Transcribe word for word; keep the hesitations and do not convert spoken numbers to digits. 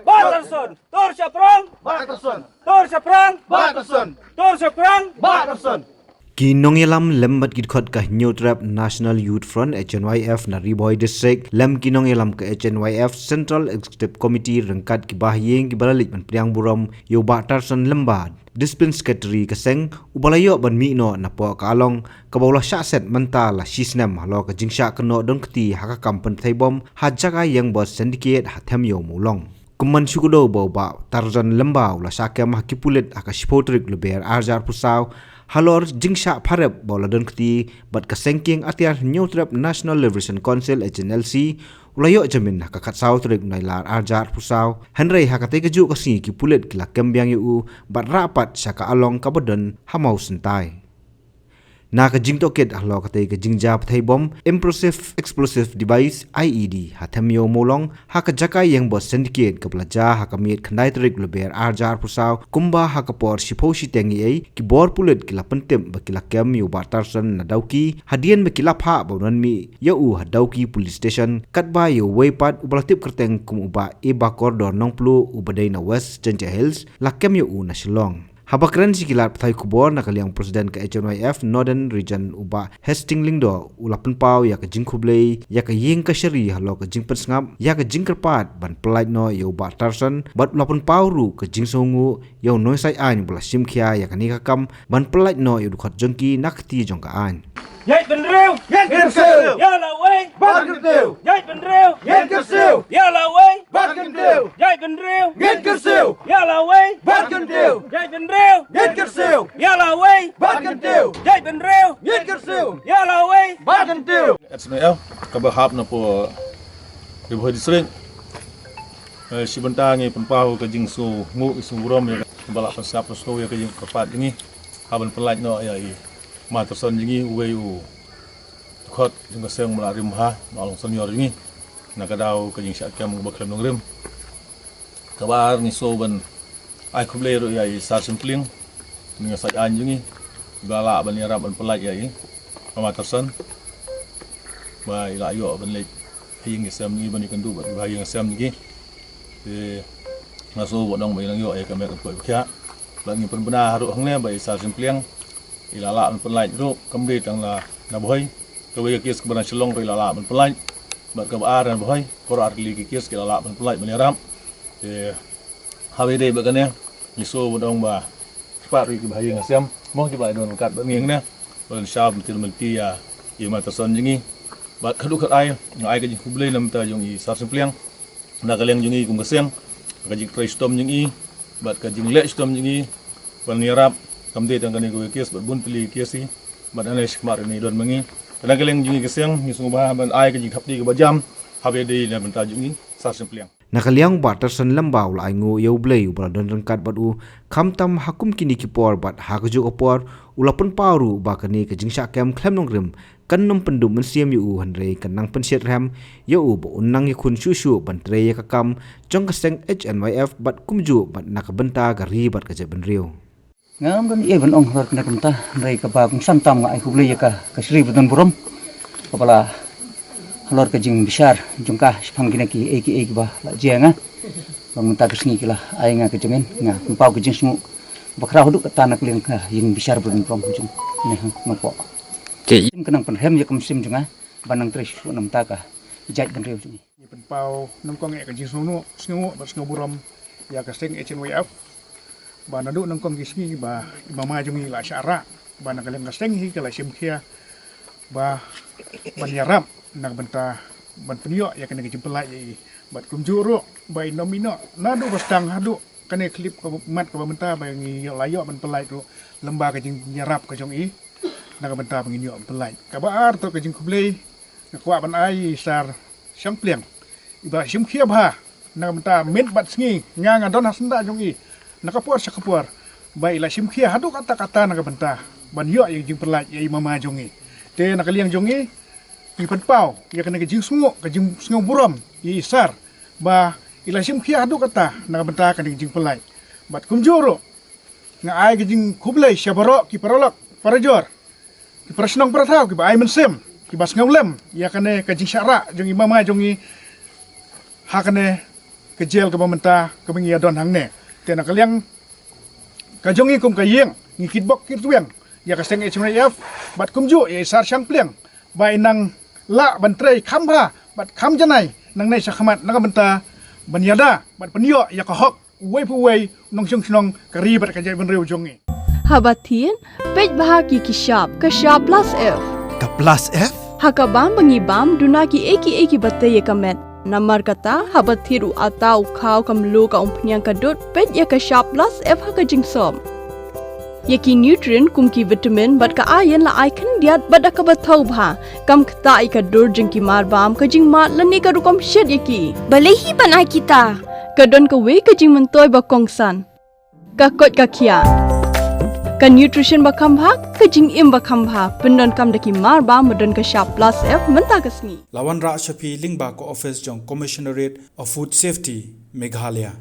Bah Tarson, tur shaphrang. Bah Tarson, tur shaphrang. Bah Tarson, tur shaphrang. Bah Tarson. Ki nongïalam lem bad ki dkhot ka Hynñiewtrep National Youth Front, H N Y F, na Ri Bhoi District, lem ki nongïalam ka H N Y F Central Executive Committee ryngkat ki bahaïing kiba la leit ban pdiang burom ïa u Bah Tarson Lyngba, Discipline Secretary ka seng, uba la ïoh ban mih noh napoh ka Along kaba u la shah set mynta la shi snem halor ka jingshah kynnoh don kti ha ka kam pynthei bom ha jaka ïeng bad syndicate ha Them Ïew Mawlong. Kumban shu kdew ba u Bah Tarson Lyngba u la shah kem ha ki pulit ha ka shiphew tarik Lber arhajar arphew saw halor jingshah pharep ba u la don kti bad ka seng kieng atiar Hynñiewtrep National Liberation Council, H N L C, u la ïoh jamin ha ka khatsaw tarik Nailar arhajar arphew saw. Hynrei ha katei kajuh ka sngi ki pulit ki la kem biang ïa u bad rah pat sha ka Along kaba don ha Mawsyntai. Na ka jingtohkit halor katei ka jingjia pynthei bom, Impressive Explosive Device, I E D, ha Them Ïew Mawlong, ha ka jaka ïeng bad syndicate kaba la jia ha ka miet khyndai tarik Lber arhajar arphew saw, kumba ha ka por shiphew shiteng eiei, ki bor pulit ki la pyntip ba ki la kem ïa u Bah Tarson na Dawki, hadien ba ki la phah ba u don mih ïa u ha Dawki Police Station, katba ïa uwei pat uba la tip kyrteng kum u Bah Eba Kordor Nongpluh uba dei na West Jaintia Hills, la kem ïa u na Shillong. Haba kren sha ki lad pathai khubor na ka liang President ka H N Y F Northern Region u Bah Hastings Lyngdoh u la pynpaw ïa ka jingkhublei ïa ka ïing kashari halor ka jingpynsngap ïa ka jingkyrpad ban pyllait noh ïa u Bah Tarson bad u la pynpaw ruh ka jingsngewnguh ïa u nongsaiñ aiñ ba la shim khia ïa kane ka kam ban pyllait noh ïa u dkhot jong ki na kti jong ka aiñ. Ïaid bynriew! Ïaid kyrsiew! Ïa lawei! Bad kyntiew! Ïaid bynriew! Ïaid kyrsiew! Ïa lawei! Bad kyntiew! Ïaid bynriew! Ïaid kyrsiew! Ïa lawei! Bad kyntiew! Ïaid bynriew! Ïaid kyrsiew! Ïa lawei! Bad kyntiew! Ïaid bynriew! Ïaid kyrsiew! Ïa lawei! Bad kyntiew! H N Y F kaba hap na poh Ri Bhoi District. Eh, shi bynta ngi pynpaw ka jingsngewnguh, jingsngewburom ïa kaba la pynsngap pynsngew ïa ka jingkyrpad jong ngi. Hap ban pyllait noh ïa i Ma Tarson jong ngi, uwei u dkhot jong ka seng ba la rim bha, ba long senior jong ngi. Na ka daw ka jingshah kem kaba khlem nongrim. Kaba ar ngi sngew ban ai khublei ruh ïa i Sar Sympliang, nongïasaid aiñ jong ngi, ba la lah ban ïarap ban pyllait ïa i Ma Tarson ba i la ïoh ban leit ha ïing ha sem jong ngi ban ïakynduh bad ki bahaïing ha sem jong ngi. Te nga sngew ba dang ba i nang ïoh ïa ka met ka poi ba khiah. Bad ngi pynbna ruh hangne ba i Sar Sympliang i la lah ban pyllait ruh, kam dei tang na, na Bhoi. Kawei ka kes kaba na Shillong ruh i la lah ban pyllait. Bad kaba ar na Bhoi, kor ar tylli ki kes ki la lah ban pyllait ban ïarap. Te haba ïadei bad kane, ngi sngew ba dang ba kyrpad ruh ïa ki bahaïing ha sem, mo, kiba don ryngkat bad ngi hangne, ban shah ban tir ban ti ïa i Ma Tarson jong ngi. Bad khatduh khatai nga ai ka jingkhublei na bynta jong i Sar Sympliang, na ka liang jong ngi kum ka seng, ka jingtrei shitom jong ngi bad ka jingleh shitom jong ngi ban ïarap, kam dei tang kane kawei ka kes bad bun tylli ki kes hi. Bad nangne shakhmat ruh ngi don ma ngi. Te na ka liang jong ngi ka seng ngi sngewbha ban ai ka jingthap kti kaba jam haba ïadei na bynta jong i Sar Sympliang. Na ka liang u Bah Tarson Lyngba u la ainguh ïa U Blei uba la don ryngkat bad u khamtam ha kum kine ki por bad ha kajuh ka por u la pynpaw ruh ba kane ka jingshah kem khlem nongrim kan nym pynduh mynsiem ïa u, hynrei kan nang pynshit rhem ïa u ba un nang ïakhun shuh shuh ban trei ïa ka kam jong ka seng H N Y F bad kumjuh bad na ka bynta ka ri bad ka jaitbynriew. Ngam don ei ban ong halor kane ka bynta, hynrei kaba kongsan tam nga ai khublei ïa ka, ka shri ba don burom kaba la halor ka jingbishar jong ka shaphang kine kiei kiei kiba la jia ïa nga. Ba mynta ka sngi ki la ai nga ka jamin, nga pynpaw ka jingsngew ba khraw haduh katta na ka liang ka jingbishar ba don burom jong ngi ha Nongpoh. Te i- Ka nang pynrhem ïa ka mynsiem jong nga ba nang trei shuh na bynta ka jaitbynriew jong ngi. Ngi pynpaw nyngkong ïa ka jingsngewnguh, sngewnguh bad sngewburom ïa ka seng H N Y F ba naduh nyngkong ki sngi ba i mama jong ngi la shah rah, ba na ka liang ka seng hi ka la shim khia ba ban ïarap na ka bynta ban pynïoh ïa kane ka jingpyllait ïa i. Bad kumjuh ruh ba i nym ïehnoh naduh ba sdang haduh kane ka khyllipmat kaba mynta ba ngi la ïoh ban pyllait ruh lyngba ka jingïarap ka jong i na ka bynta ba ngin ïoh ban pyllait. Kaba ar ruh ka jingkhublei nga kwah ban ai ïa i Sar Sympliang iba la shim khia bha na ka bynta miet bad sngi, nga nga don ha syndah jong i na ka por sha ka por ba i la shim khia haduh katta katta na ka bynta ban ïoh ïa ka jingpyllait ïa i mama jong ngi. Te na ka liang jong ngi ngi pynpaw ïa kane ka jingsngew, ka jingsngewburom ïa i Sar ba i la shim khia haduh katta na ka bynta kane ka jingpyllait. Bad kumjuh ruh nga ai ka jingkhublei sha baroh ki paralok parajor, ki parashnong parathaw kiba ai mynsiem, kiba sngewlem ïa kane ka jingshah rah jong i mama jong ngi ha kane ka jel kaba mynta kaba ngi ïa don hangne. Te na ka liang ka jong ngi kum ka ïing, ngi kitbok kitrwiang ïa ka seng H M R I F bad kumjuh ïa i Sar Shangpliang ba i nang lah ban trei kham bha bad kham janai nangne sha khmat na ka bynta ban ïada bad pynïoh ïa ka hok uwei pa uwei u nongshong shnong ka ri bad ka jaitbynriew jong ngi. Haba thied, peit bha ki ki shap, ka shap plus F. Ka plus F? Ha ka bam ba ngi bam, duna ki ei ki ei kiba tei ïa ka met. Namar kata, haba thied u ata, u khaw, ka mluh, ka umphniang, ka dud, peit ïa ka shap plus F ha ka jingsop. Ïa ki nutrient kum ki vitamin bad ka iron la ai khyndiat bad da kaba thaw bha. Kam ktah ïa ka dur jong ki mar bam, ka jingmad lane ka rukom shet ïa ki. Balei hi ban ai kita? Ka don kawei ka jingmyntoi ba kongsan. Ka koit ka khiah. Ka nutrition ba kham bha, ka jingim ba kham bha. Pyndonkam da ki mar bam ba don ka shap plus F mynta ka sngi. La wanrah sha phi lyngba ka office jong Commissionerate of Food Safety, Meghalaya.